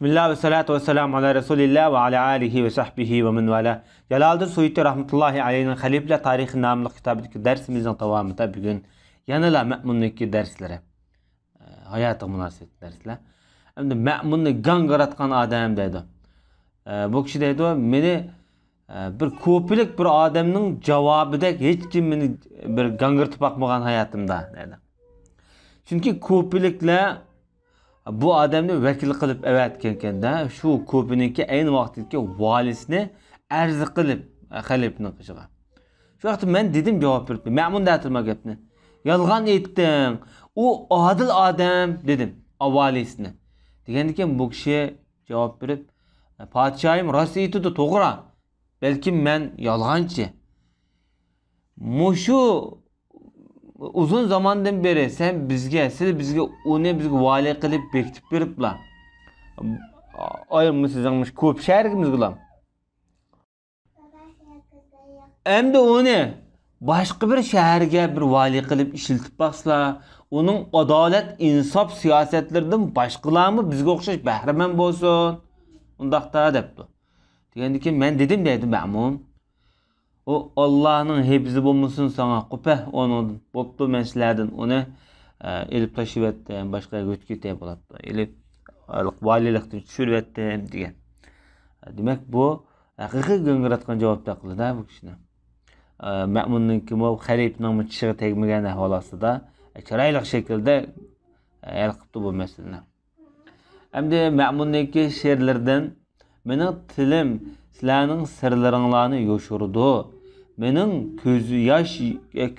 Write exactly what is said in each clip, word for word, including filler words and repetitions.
بىسمىللا ۋەسسالاتۇ ۋەسسالامۇ ئالا رەسۇلىللا ۋە ئالا ئالىھى ۋە سەھبىھى ۋە مەن ۋالا. جالالىدىن سۇيۇتى رەھمەتۇللاھى ئەلەيھىنىڭ خەلىپىلەر تارىخى ناملىق كىتابىدىكى دەرسىمىزنىڭ داۋامىدا بۈگۈن يەنىلا مەمۇننىڭكى دەرسلىرى، ھاياتىغا مۇناسىۋەتلىك دەرسلەر. ئەمدى مەمۇننى گاڭگىراتقان ئادەم دەيدۇ. بۇ كىشى دەيدۇ، مېنى، بىر كوپىلىك بىر ئادەمنىڭ جاۋابىدەك ھېچكىم مېنى بىر گاڭگىرىتىپ باقمىغان ھاياتىمدا دەيدۇ. چۈنكى كوپىلىكلەر بۇ ئادەمنى ۋەكىل قىلىپ ئەۋەتكەنكەندە، شۇ كوپىنىڭكى ئەينى ۋاقىتتىكى ۋالىسىنى ئەرز قىلىپ، خەلىپىنىڭ قېشىغا. شۇ ۋاقىتتا مەن دېدىم، جاۋاب بېرىپتۇ. مەمۇن دەتىرما گەپنى. يالغان ئېيتتىڭ. ئۇ ئادىل ئادەم، دېدىم، ئاۋالىسىنى. دېگەندىكىن بۇ كىشى جاۋاب بېرىپ، پادىشاھىم راست ئېيتىدۇ، توغرا. بەلكىم مەن يالغانچى. مۇشۇ ئۇزۇن زاماندىن بېرى سەن بىزگە، سىلەر بىزگە ئۇنى بىزگە ۋالىي قىلىپ بېكىتىپ بېرىپلا، ئايرىمىسىزىڭ مۇشۇ كوپى شەھەرگە مىزگىلام. ئەمدى ئۇنى باشقا بىر شەھەرگە بىر ۋالىي قىلىپ ئىشلىتىپ باقسىلا، ئۇنىڭ ئادالەت، ئىنساپ سىياسەتلىرىدىن باشقىلارمۇ بىزگە ئوخشاش بەھرىمەن بولسۇن. ئۇنداقتا دەپتۇ. دېگەندىكىن مەن دېدىم دەيدۇ مەمۇن. ئۇ ئاللانىڭ ھېپىزى بولمىسۇن ساڭا، قوپە ئۇنىڭدىن. بوپتۇ، مەن سىلەردىن ئۇنى، ئە، ئېلىپ تاشلىۋەتتىم، باشقا يەرگە ئۆتۈپ كېتەي بولۇپتۇ. ئېلىپ، ۋالىيلىقتىن چۈشۈرۈۋەتتىم دېگەن. دېمەك، بۇ ھەقىقىي گاڭگىراتقان جاۋاب تاقىلىدۇ بۇ كىشىنى. ئە، مەمۇننىڭكىمۇ، خەلىپىنىڭمۇ چىشىغا تەگمىگەن ئەھۋال ئاستىدا، ئە، چىرايلىق شەكىلدە، ئە، ھەل قىپتۇ بۇ مەسىلىنى. ئەمدى مەمۇننىڭكى شېئىرلىرىدىن، مېنىڭ تىلىم سىلەرنىڭ سىرلىرىڭلارنى يوشۇرىدۇ. مېنىڭ كۆز ياش،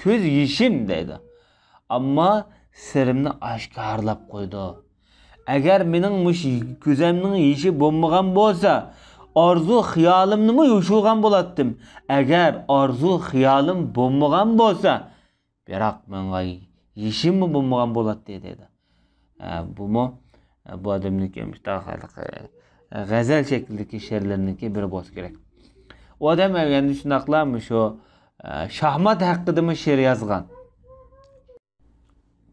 كۆز يېشىم دەيدۇ. ئەمما سىرىمنى ئاشكارىلاپ قويىدۇ. ئەگەر مېنىڭ مۇشۇ كۆزۈمنىڭ يېشى بولمىغان بولسا، ئارزۇ خىيالىمنىمۇ يوشۇرغان بولاتتىم. ئەگەر ئارزۇ خىيالىم بولمىغان بولسا، بىراق ماڭا يېشىممۇ بولمىغان بولاتتى دەيدۇ. ئە، بۇمۇ، ئە، بۇ ئادەمنىڭكى مۇشۇنداق، ئە، غەزەل شەكلىدىكى شېئىرلىرىنىڭكى بىرى بولسا كېرەك. ئۇ ئادەم يەنە شۇنداقلا مۇشۇ، ئە، شاھمات ھەققىدىمۇ شېئىر يازغان.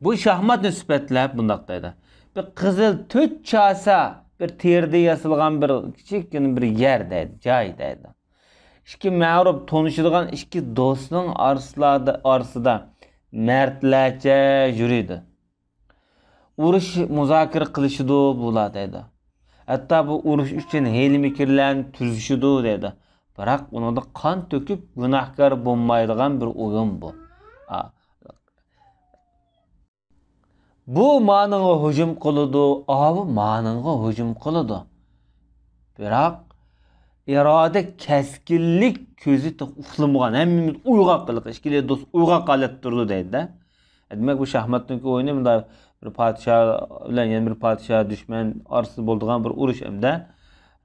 بۇ شاھماتنى سۈپەتلەپ مۇنداق دەيدۇ. بىر قىزىل تۆت چاسا، بىر تېرىدىن ياسالغان بىر كىچىككىنە بىر يەر دەيدۇ، جاي دەيدۇ. ئىككى مەغرۇر تونۇشىدىغان ئىككى دوستنىڭ ئارىسىلاردا، ئارىسىدا مەردلەرچە يۈرىدۇ. ئۇرۇش مۇزاكىرە قىلىشىدۇ بۇلار دەيدۇ. ھەتتا بۇ ئۇرۇش ئۈچۈن ھىيلە-مىكىرلەرنى تۈزۈشىدۇ دەيدۇ. بىراق ئۇنىڭدا قان تۆكۈپ گۇناھكار بولمايدىغان بىر ئويۇن بۇ. ئا. بۇ مانىڭغا ھۇجۇم قىلىدۇ، ئاۋۇ مانىڭغا ھۇجۇم قىلىدۇ. بىراق، ئىرادە، كەسكىنلىك كۆزى تېخى ئۇخلىمىغان، ھەممىمىز ئويغاق قىلىق، ئىككىلى دوست ئويغاق ھالەتتە تۇرىدۇ دەيدۇ-دە. دېمەك، بۇ شاھماتنىڭكى ئويۇنى مۇنداق بىر پادىشاھ بىلەن يەنە بىر پادىشاھ، دۈشمەن ئارىسىدا بولىدىغان بىر ئۇرۇش ئەمدى،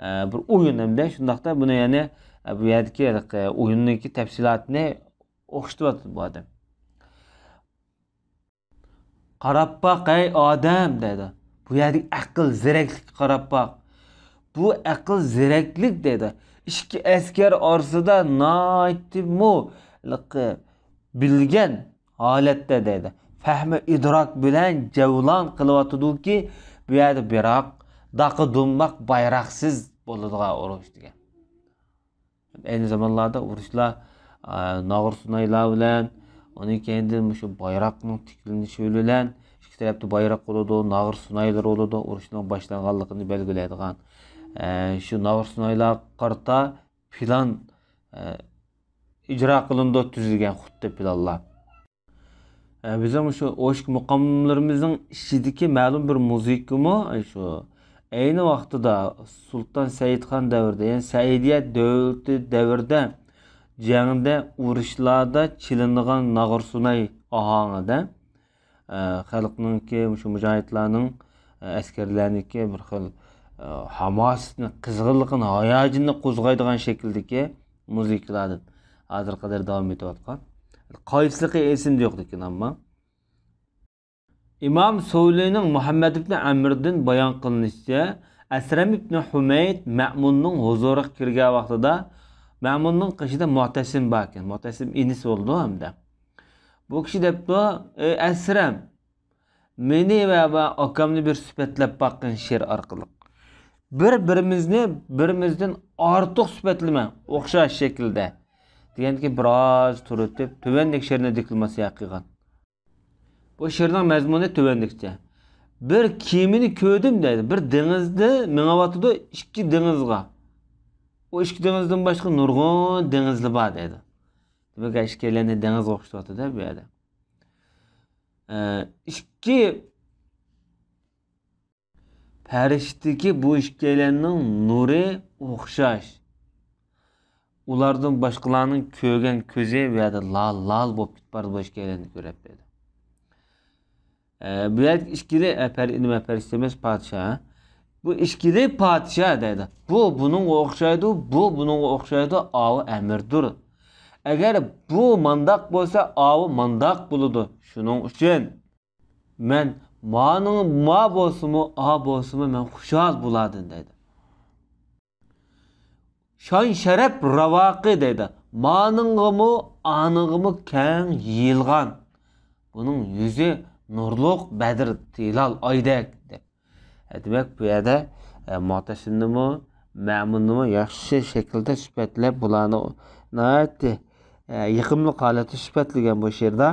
ئە، بىر ئويۇن ئەمدى. شۇنداقتا بۇنى يەنى، ئە، بۇ يەردىكى، ئە، ئويۇننىڭكى تەپسىلاتىنى ئوخشىتىۋاتىدۇ بۇ ئادەم. قاراپ باق، ئەي ئادەم، دەيدۇ. بۇ يەردىكى ئەقىل، زېرەكلىككە قاراپ باق. بۇ ئەقىل، زېرەكلىك، دەيدۇ. ئىككى ئەسكەر ئارىسىدا ناھايىتىمۇ بىلگەن ھالەتتە، دەيدۇ. پەھمى ئىدراك بىلەن جەۋلان قىلىۋاتىدۇكى، بۇ يەردە بىراق داقا دۇمباق بايراقسىز بولىدىغان ئۇرۇش دېگەن. ئەينى زامانلاردا ئۇرۇشلار، ئا، ناغرا سۇنايلار بىلەن، ئۇنىڭ كەينىدىن مۇشۇ بايراقنىڭ تىكلىنىشى بىلەن، ئىككى تەرەپتە بايراق بولىدۇ، ناغرا سۇنايلىرى بولىدۇ، ئۇرۇشنىڭ باشلانغانلىقىنى بەلگىلەيدىغان، ئە، شۇ ناغرا سۇنايلارغا قارىتا پىلان، ئە، ئىجرا قىلىنىدۇ، تۈزۈلگەن خۇددى پىلانلار. ئە، بىزنىڭ مۇشۇ ئوشۇق مۇقاملىرىمىزنىڭ ئىچىدىكى مەلۇم بىر مۇزىكىمۇ، ئە، شۇ ئەينى ۋاقتىدا سۇلتان سەئىدخان دەۋرىدە، يەنى سەئىدىيە دۆلىتى دەۋرىدە جەڭدە، ئۇرۇشلاردا چېلىنىدىغان ناغرا سۇناي ئاھاڭىدە، ئە، خەلقنىڭكى، مۇشۇ مۇجاھىدلارنىڭ، ئە، ئەسكەرلەرنىڭكى بىر خىل، ئە، ھاماسىسىنى، قىزغىنلىقىنى، ھاياجىنىنى قوزغايدىغان شەكىلدىكى مۇزىكىلاردىن ھازىرغا قەدەر داۋام ئېتىۋاتقان. قايسىلىقى ئېسىمدە يوق لېكىن ئەمما. ئىمام سۇلىنىڭ مۇھەممەد ئىبنى ئەمىردىن بايان قىلىنىشىچە، ئەسرەم ئىبنى ھۇمەيد مەمۇننىڭ ھۇزۇرىغا كىرگەن ۋاقتىدا مەمۇننىڭ قېشىدا مۇتەسسىم باركەن. مۇتەسسىم ئىنىسى بولىدۇ ھەمدە. بۇ كىشى دەپتۇ، ئەي ئەسرەم، مېنى ۋە، ۋە ئاكامنى بىر سۈپەتلەپ باققىن شېئىر ئارقىلىق. بىر-بىرىمىزنى بىرىمىزدىن ئارتۇق سۈپەتلىمە، ئوخشاش شەكىلدە. دېگەندىكىن بىراز تۇرۇتۇپ، تۆۋەندىكى شېئىرنى دېكلاماتسىيە قىلغان. بۇ شېئىرنىڭ مەزمۇنى تۆۋەندىكىچە. بىر كېمىنى كۆردۈم دەيدۇ. بىر دېڭىزدا مېڭىۋاتىدۇ، ئىككى دېڭىزغا. ئۇ ئىككى دېڭىزدىن باشقا نۇرغۇن دېڭىزلار بار دەيدۇ. دېمەك، ئىككىيلەننى دېڭىزغا ئوخشىتىۋاتىدۇ بۇ يەردە. ئە، ئىككى پەرىشتىكى بۇ ئىككىيلەننىڭ نۇرى ئوخشاش. ئۇلاردىن باشقىلارنىڭ كۆرگەن كۆزى بۇ يەردە لال، لال بولۇپ كېتىپ بارىدۇ، بۇ ئىككىيلەننى كۆرۈپ دەيدۇ. ئە، بۇ يەردىكى ئىككىلى، ئە، پەر-، نېمە، پەرىشتە ئەمەس، پادىشاھ. بۇ ئىككىلى پادىشاھ دەيدۇ. بۇ بۇنىڭغا ئوخشايدۇ، بۇ بۇنىڭغا ئوخشايدۇ، ئاۋۇ ئەمىردۇر. ئەگەر بۇ مانداق بولسا، ئاۋۇ مانداق بولىدۇ. شۇنىڭ ئۈچۈن مەن مانىڭ ما بولسىمۇ، ئا بولسىمۇ، مەن خۇشال بولاتتىم دەيدۇ. شان شەرەپ راۋاقى دەيدۇ. مانىڭغىمۇ، ئانىڭغىمۇ كەڭ يېيىلغان. بۇنىڭ يۈزى نۇرلۇق بەدىر ھىلال ئايدەك دەپ. دېمەك، بۇ يەردە، ئە، مۇئتەسىمنىمۇ، مەمۇننىمۇ ياخشى شەكىلدە سۈپەتلەپ، بۇلارنى ناھايىتى، ئە، يېقىملىق ھالەتتە سۈپەتلىگەن بۇ شېئىردا.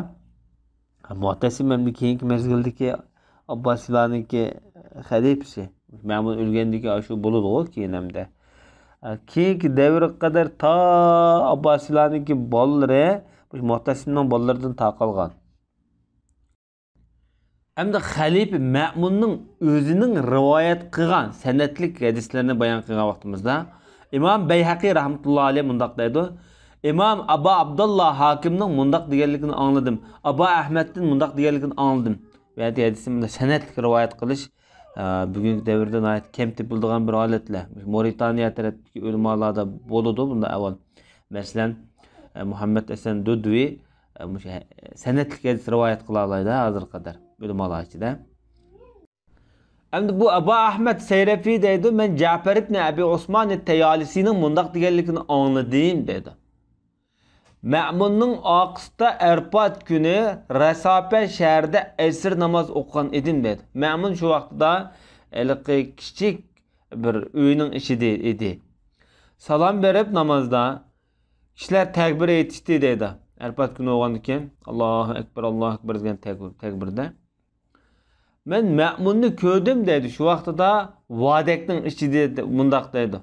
مۇئتەسىم ئەمدى كېيىنكى مەزگىلدىكى ئابباسىيلارنىڭكى خەلىپىسى. مەمۇن ئۆلگەندىن كېيىن ئاشۇ بولىدىغۇ كېيىن ئەمدى. كېيىنكى دەۋرگە قەدەر تا ئابباسىيلارنىڭكى بالىلىرى مۇشۇ مۇئتەسىمنىڭ بالىلىرىدىن تا قالغان. ئەمدى خەلىپە مەمۇننىڭ ئۆزىنىڭ رىۋايەت قىلغان سەنەدلىك ھەدىسلىرىنى بايان قىلغان ۋاقتىمىزدا، ئىمام بەيھەقى رەھمەتۇللا ئەلەيھ مۇنداق دەيدۇ، ئىمام ئابا ئابدۇللا ھاكىمنىڭ مۇنداق دېگەنلىكىنى ئاڭلىدىم، ئابا ئەھمەدتىن مۇنداق دېگەنلىكىنى ئاڭلىدىم. بۇ يەردە ھەدىسنى مۇنداق سەنەدلىك رىۋايەت قىلىش، ئە، بۈگۈنكى دەۋردە ناھايىتى كەم تېپىلىدىغان بىر ھالەتلەر. مۇشۇ مورىتانىيە تەرەپتىكى ئۆلىمالاردا بولىدۇ بۇنداق ئەھۋال. مەسىلەن، ئە، مۇھەممەد ھەسەن دۇدۋى، ئە، مۇشۇ ھە-، سەنەدلىك ھەدىس رىۋايەت قىلالايدۇ ھازىرغا قەدەر ئۆلىمالار ئىچىدە. ئەمدى بۇ ئەبۇ ئەھمەد سەيرەفى دەيدۇ، مەن جەپەر ئىبنى ئەبى ئوسمان تەيالىسىنىڭ مۇنداق دېگەنلىكىنى ئاڭلىدىم دەيدۇ. مەمۇننىڭ ئارقىسىدا ئەرپات كۈنى رەساپە شەھىرىدە ئەسىر ناماز ئوقۇغان ئىدىم دەيدۇ. مەمۇن شۇ ۋاقتىدا ھېلىقى كىچىك بىر ئۆينىڭ ئىچىدە ئىدى. سالام بېرىپ نامازدا كىشىلەر تەكبىر ئېيتىشتى دەيدۇ. ئەرپات كۈنى بولغاندىكىن، ئاللاھۇ ئەكبەر، ئاللاھۇ ئەكبەر دېگەن تەكبىر، تەكبىردە. مەن مەمۇننى كۆردۈم دەيدۇ. شۇ ۋاقتىدا ۋادەكنىڭ ئىچىدە مۇنداق دەيدۇ.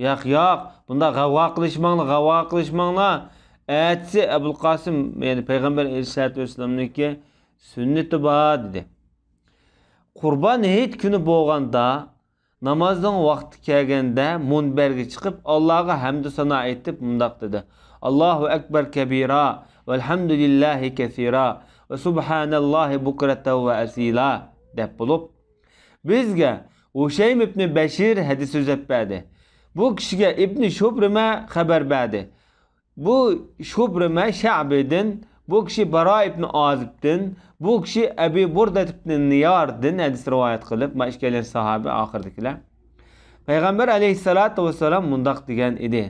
ياق، ياق، بۇنداق غەۋغا قىلىشماڭلار، غەۋغا قىلىشماڭلار. ئەتىسى ئەبۇل قاسىم، يەنى پەيغەمبەر ئەلەيھىسسالاتۇ ۋەسسالامنىڭكى سۈننىتى بار دېدى. قۇربان ھېيت كۈنى بولغاندا، نامازنىڭ ۋاقتى كەلگەندە مۇنبەرگە چىقىپ، ئاللاغا ھەمدۇ سانا ئېيتىپ مۇنداق دېدى: «ئاللاھۇ ئەكبەر كەبىرا، ۋەلھەمدۇلىللاھى كەسىرا، ۋەسۇبھانەللاھى بۇكرەتەن ۋە ئەسىلا» دەپ بولۇپ، بىزگە ھۇشەيم ئىبنى بەشىر ھەدىس سۆزلەپ بەردى. بۇ كىشىگە ئىبنى شۇبرىمە خەۋەر بەردى. بۇ شۇبرىمە شەبىدىن، بۇ كىشى باراء ئىبنى ئازىبتىن، بۇ كىشى ئەبى بۇردەت ئىبنى نىياردىن ھەدىس رىۋايەت قىلىپ، ما ئىككىيلەن ساھابە ئاخىرىدىكىلەر. پەيغەمبەر ئەلەيھىسسالاتۇ ۋەسسالام مۇنداق دېگەن ئىدى: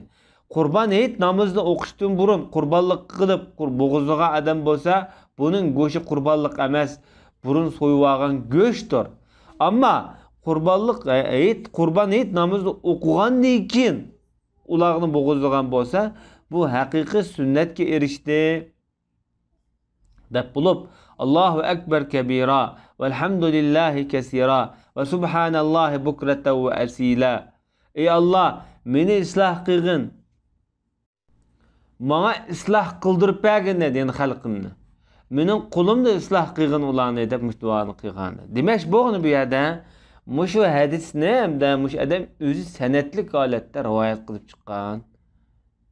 «قۇربان ھېيت نامىزىنى ئوقۇشتىن بۇرۇن قۇربانلىق قىلىپ، قۇر-، بوغۇزلىغان ئادەم بولسا، بۇنىڭ گۆشى قۇربانلىق ئەمەس، بۇرۇن سويۇۋالغان گۆشتۇر. ئەمما قۇربانلىق، ھېيت، قۇربان ھېيت نامىزىنى ئوقۇغاندىن كېيىن ئۇلارنى بوغۇزلىغان بولسا، بۇ ھەقىقىي سۈننەتكە ئېرىشتى» دەپ بولۇپ، «ئاللاھۇ ئەكبەر كەبىرا، ۋەلھەمدۇلىللاھى كەسىرا، ۋەسۇبھانەللاھى بۇكرەتەن ۋە ئەسىلا». ئەي ئاللا، مېنى ئىسلاھ قىلغىن. ماڭا ئىسلاھ قىلدۇرۇپ بەرگىن دەيدۇ، يەنى خەلقىمنى. مېنىڭ قۇلۇمنى ئىسلاھ قىلغىن ئۇلارنى دەپ مۇشۇ دۇئانى قىلغان. دېمەكچى بولغىنى بۇ يەردە مۇشۇ ھەدىسنى ھەمدە مۇشۇ ئادەم ئۆزى سەنەدلىك ھالەتتە رىۋايەت قىلىپ چىققان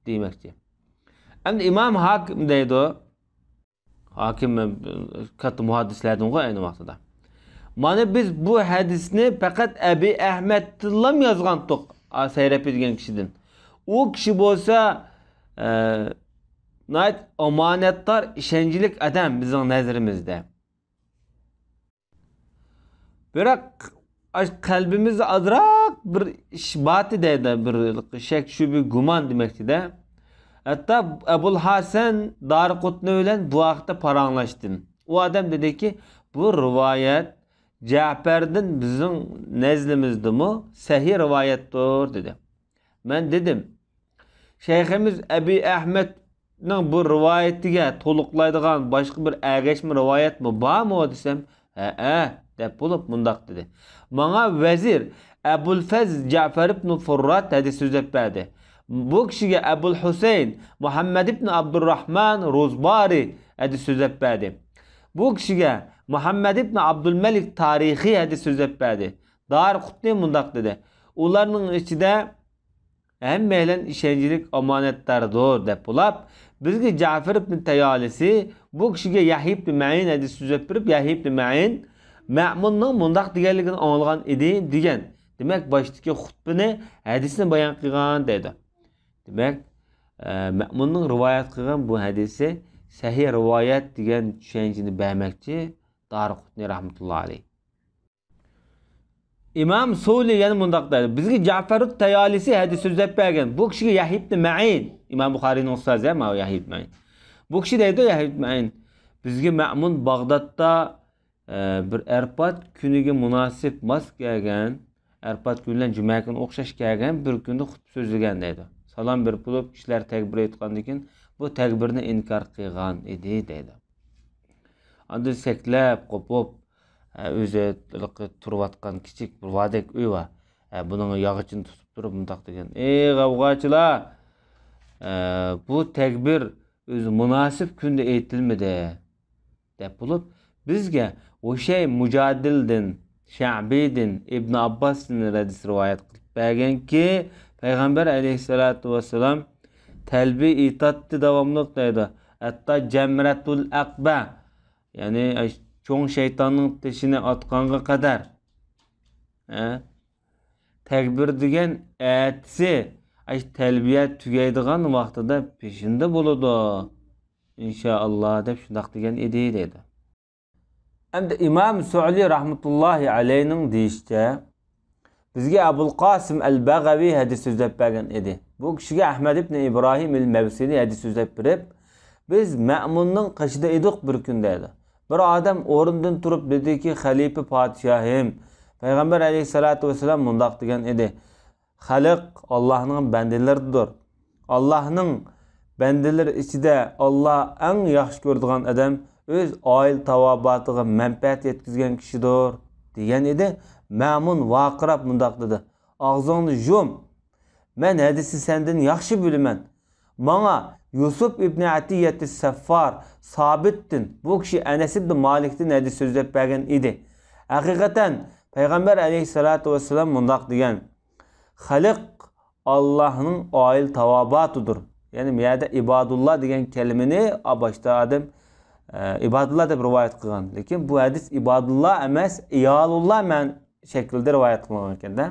دېمەكچى. ئەمدى ئىمام ھاكىم دەيدۇ، ھاكىم، ئە، كاتتا مۇھەددىسلەردىنغۇ ئەينى ۋاقتىدا. مانا بىز بۇ ھەدىسنى پەقەت ئەبى ئەھمەدتىنلام يازغانتۇق، ئا، سەيرەپى دېگەن كىشىدىن. ئۇ كىشى بولسا، ئە، ناھايىتى ئامانەتدار، ئىشەنچلىك ئادەم بىزنىڭ نەزىرىمىزدە. بىراق، ئاش-، قەلبىمىزدە ئازراق بىر ئىش بارتى دەيدۇ، بىر شەك، شۈبھە، گۇمان دېمەكچىدە. ھەتتا ئەبۇل ھەسەن دارىقۇتنى بىلەن بۇ ھەقتە پاراڭلاشتىم. ئۇ ئادەم دېدىكى، بۇ رىۋايەت جەپەردىن بىزنىڭ نەزلىمىزدىمۇ سەھىھ رىۋايەتتۇر، دېدى. مەن دېدىم، شەيخىمىز ئەبى ئەھمەدنىڭ بۇ رىۋايىتىگە تولۇقلايدىغان باشقا بىر ئەگەشمە رىۋايەتمۇ بارمۇ دېسەم، ھەئە، دەپ بولۇپ مۇنداق دېدى. ماڭا ۋەزىر ئەبۇلفەز جەفەر ئىبن فۇررات ھەدىس سۆزلەپ بەردى. بۇ كىشىگە ئەبۇل ھۈسەيىن مۇھەممەد ئىبن ئابدۇرراھمان رۇزبارى ھەدىس سۆزلەپ بەردى. بۇ كىشىگە مۇھەممەد ئىبن ئابدۇلمەلىك تارىخى ھەدىس سۆزلەپ بەردى. دارىقۇتنى مۇنداق دېدى، ئۇلارنىڭ ئىچىدە ھەممەيلەن ئىشەنچلىك ئامانەتداردۇر، دەپ بولاپ، بىزگە جەفەر ئىبن تەيالىسى، بۇ كىشىگە يەھيا ئىبن مەئىن ھەدىس سۆزلەپ بېرىپ، يەھيا ئىبن مەئىن مەمۇننىڭ مۇنداق دېگەنلىكىنى ئاڭلىغان ئىدى، دېگەن. دېمەك، باشتىكى خۇتبىنى، ھەدىسنى بايان قىلغان دەيدۇ. دېمەك، ئە، مەمۇننىڭ رىۋايەت قىلغان بۇ ھەدىسى سەھىھ رىۋايەت دېگەن چۈشەنچىنى بەرمەكچى دارىقۇتنى رەھمەتۇللا ئەلەيھ. ئىمام سۇلى يەنە مۇنداق دەيدۇ، بىزگە جەفەرۇت تەيالىسى ھەدىس سۆزلەپ بەرگەن. بۇ كىشىگە يەھيا ئىبن مەئىن، ئىمام بۇخارىنىڭ ئۇستازى، ماۋۇ يەھيا ئىبن مەئىن. بۇ كىشى دەيدۇ، يەھيا ئىبن مەئىن، بىزگە مەمۇن باغدادتا، ئە، بىر ئەرپات كۈنىگە مۇناسىپ ماس كەلگەن، ئەرپات كۈنى بىلەن جۈمە كۈنى ئوخشاش كەلگەن بىر كۈندە خۇتبە سۆزلىگەن دەيدۇ. سالام بېرىپ بولۇپ، كىشىلەر تەكبىر ئېيتقاندىن كېيىن، بۇ تەكبىرنى ئىنكار قىلغان ئىدى دەيدۇ. ئاندىن سەكلەپ، قوپۇپ، ئە، ئۆزى ھېلىقى تۇرۇۋاتقان كىچىك بىر ۋادەك ئۆي بار. ئە، بۇنىڭ ياغىچىنى تۇتۇپ تۇرۇپ مۇنداق دېگەن، ئى غەۋغاچىلار! ئە، بۇ تەكبىر ئۆزى مۇناسىپ كۈندە ئېيتىلمىدى، دەپ بولۇپ، بىزگە ھۇشەي مۇجادىلدىن، شەبىدىن، ئىبن ئابباستىن ھەدىس رىۋايەت قىلىپ بەرگەنكى، پەيغەمبەر ئەلەيھىسسالاتۇ ۋەسسالام تەلبىيە ئېيتاتتى داۋاملىق دەيدۇ. ھەتتا جەمرەتۇل ئەقبە، يەنى چوڭ شەيتاننىڭ تېشىنى ئاتقانغا قەدەر. ھە؟ تەكبىر دېگەن ئەتىسى، ئاشۇ تەلبىيە تۈگەيدىغان ۋاقتىدا پېشىندا بولىدۇ. ئىنشائاللا دەپ شۇنداق دېگەن ئىدى دەيدۇ. ئەمدى ئىمام سۇئلى رەھمەتۇللاھى ئەلەيھنىڭ دېيىشىچە، بىزگە ئەبۇل قاسىم ئەل بەغەۋى ھەدىس سۆزلەپ بەرگەن ئىدى. بۇ كىشىگە ئەھمەد ئىبنى ئىبراھىم ئىل مەۋسىلى ھەدىس سۆزلەپ بېرىپ، بىز مەمۇننىڭ قېشىدا ئىدۇق بىر كۈن دەيدۇ. بىر ئادەم ئورنىدىن تۇرۇپ دېدىكى، خەلىپە پادىشاھىم، پەيغەمبەر ئەلەيھىسسالاتۇ ۋەسسالام مۇنداق دېگەن ئىدى، خەلق ئاللاھنىڭ بەندىلىرىدۇر. ئاللاھنىڭ بەندىلىرى ئىچىدە ئاللا ئەڭ ياخشى كۆرىدىغان ئادەم ئۆز ئائىلە تاۋابىئاتىغا مەنپەئەت يەتكۈزگەن كىشىدۇر، دېگەن ئىدى. مەمۇن ۋارقىراپ مۇنداق دېدى، ئاغزىڭنى يۇم! مەن ھەدىسنى سەندىن ياخشى بىلىمەن. ماڭا يۈسۈپ ئىبنى ئەتىيەتى سەففار سابىتتىن، بۇ كىشى ئەنەس ئىبنى مالىكتىن ھەدىس سۆزلەپ بەرگەن ئىدى. ھەقىقەتەن پەيغەمبەر ئەلەيھىسسالاتۇ ۋەسسالام مۇنداق دېگەن، خەلق ئاللاھنىڭ ئائىلە تاۋابىئاتىدۇر. يەنى بۇ يەردە ئىبادۇللا دېگەن كەلىمىنى باشتا ئادەم، ئە، ئىبادۇللا دەپ رىۋايەت قىلغان. لېكىن بۇ ھەدىس ئىبادۇللا ئەمەس، ئىيالۇللا مەن شەكلىدە رىۋايەت قىلىنغان ئىكەن-دە.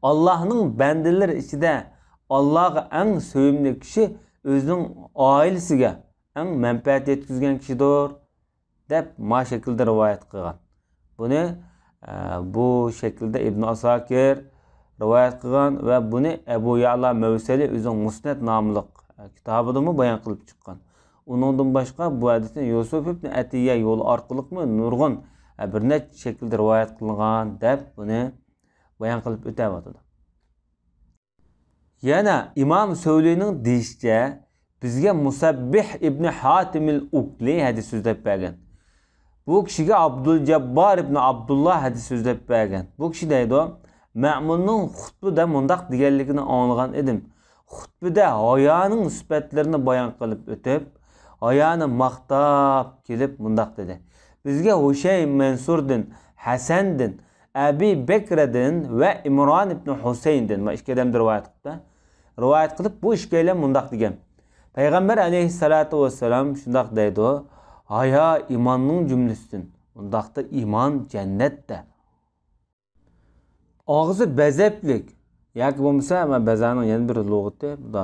ئاللاھنىڭ بەندىلىرى ئىچىدە ئاللاغا ئەڭ سۆيۈملۈك كىشى ئۆزىنىڭ ئائىلىسىگە ئەڭ مەنپەئەت يەتكۈزگەن كىشىدۇر، دەپ ما شەكىلدە رىۋايەت قىلغان. بۇنى، ئە، بۇ شەكىلدە ئىبن ئاساكىر رىۋايەت قىلغان ۋە بۇنى ئەبۇ يەئلا مەۋسەلى ئۆزىنىڭ مۇسنەد ناملىق، ئە، كىتابىدىمۇ بايان قىلىپ چىققان. ئۇنىڭدىن باشقا بۇ ھەدىسنى يۈسۈپ ئىبن ئەتىيە يولى ئارقىلىقمۇ نۇرغۇن، ئە، بىر نەچچە شەكىلدە رىۋايەت قىلىنغان، دەپ بۇنى بايان قىلىپ ئۆتەۋاتىدۇ. يەنە ئىمام سۆۋلىنىڭ دېيىشىچە، بىزگە مۇسەببىھ ئىبنى ھاتىمىل ئۇكلى ھەدىس سۆزلەپ بەرگەن. بۇ كىشىگە ئابدۇلجاببار ئىبنى ئابدۇللا ھەدىس سۆزلەپ بەرگەن. بۇ كىشى دەيدۇ، مەمۇننىڭ خۇتبىدە مۇنداق دېگەنلىكىنى ئاڭلىغان ئىدىم. خۇتبىدە ھايانىڭ سۈپەتلىرىنى بايان قىلىپ ئۆتۈپ، ھايانى ماختاپ كېلىپ مۇنداق دېدى، بىزگە ھۇشەي مەنسۇردىن، ھەسەندىن، ئەبى بەكرەدىن ۋە ئىمران ئىبنى ھۇسەيندىن، مانا ئىككى ئادەمدىن رىۋايەت قىلىپتۇ. رىۋايەت قىلىپ، بۇ ئىككىيلەن مۇنداق دېگەن، پەيغەمبەر ئەلەيھىسسالاتۇ ۋەسسالام شۇنداق دەيدۇ، ھايا ئىماننىڭ جۈملىسىدىن، ئۇنداقتا ئىمان جەننەتتە. ئاغزى بەزەپلىك ياكى بولمىسا، مەن بەزەنىڭ يەنە بىر لۇغىتى، بۇ دا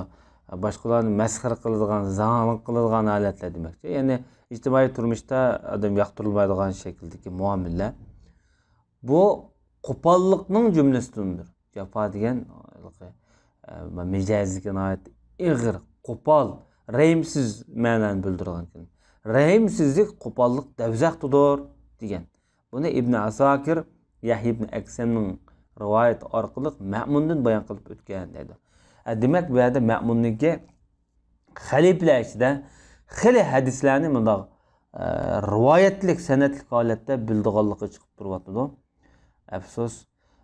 باشقىلارنى مەسخىرە قىلىدىغان، زاڭلىق قىلىدىغان ھالەتلەر دېمەكچى. يەنى ئىجتىمائىي تۇرمۇشتا ئادەم ياقتۇرۇلمايدىغان شەكىلدىكى مۇئامىلىلەر. بۇ قوپاللىقنىڭ جۈملىسىدىندۇر. جاپا دېگەن ھېلىقى، ئە، مىجەزىدىكى ناھايىتى ئېغىر، قوپال، رەھىمسىز مەنانى بىلدۈرىدىغان كەلىمە. رەھىمسىزلىك، قوپاللىق دەۋزەختىدۇر دېگەن. بۇنى ئىبن ئاساكىر يەھيا ئىبن ئەكسەمنىڭ رىۋايىتى ئارقىلىق مەمۇندىن بايان قىلىپ ئۆتكەن دەيدۇ. ئە، دېمەك، بۇ يەردە مەمۇننىڭكى خەلىپىلەر ئىچىدە خېلى ھەدىسلەرنى مۇنداق، ئە، رىۋايەتلىك، سەنەدلىك ھالەتتە بىلىدىغانلىقى چىقىپ تۇرۇۋاتىدۇ. ئەپسۇس،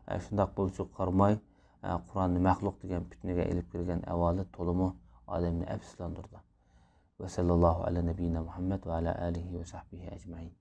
ئە، شۇنداق بولۇشىغا قارىماي، ئە، قۇرئاننى مەخلۇق دېگەن پىتنىگە ئېلىپ كىرگەن ئەھۋالى تولىمۇ ئادەمنى ئەپسۇسلاندۇرىدۇ. ۋەسەللاللاھۇ ئەلا نەبىييىنا مۇھەممەد ۋە ئەلا ئالىھى ۋە سەھبىھى ئەجمەئىن.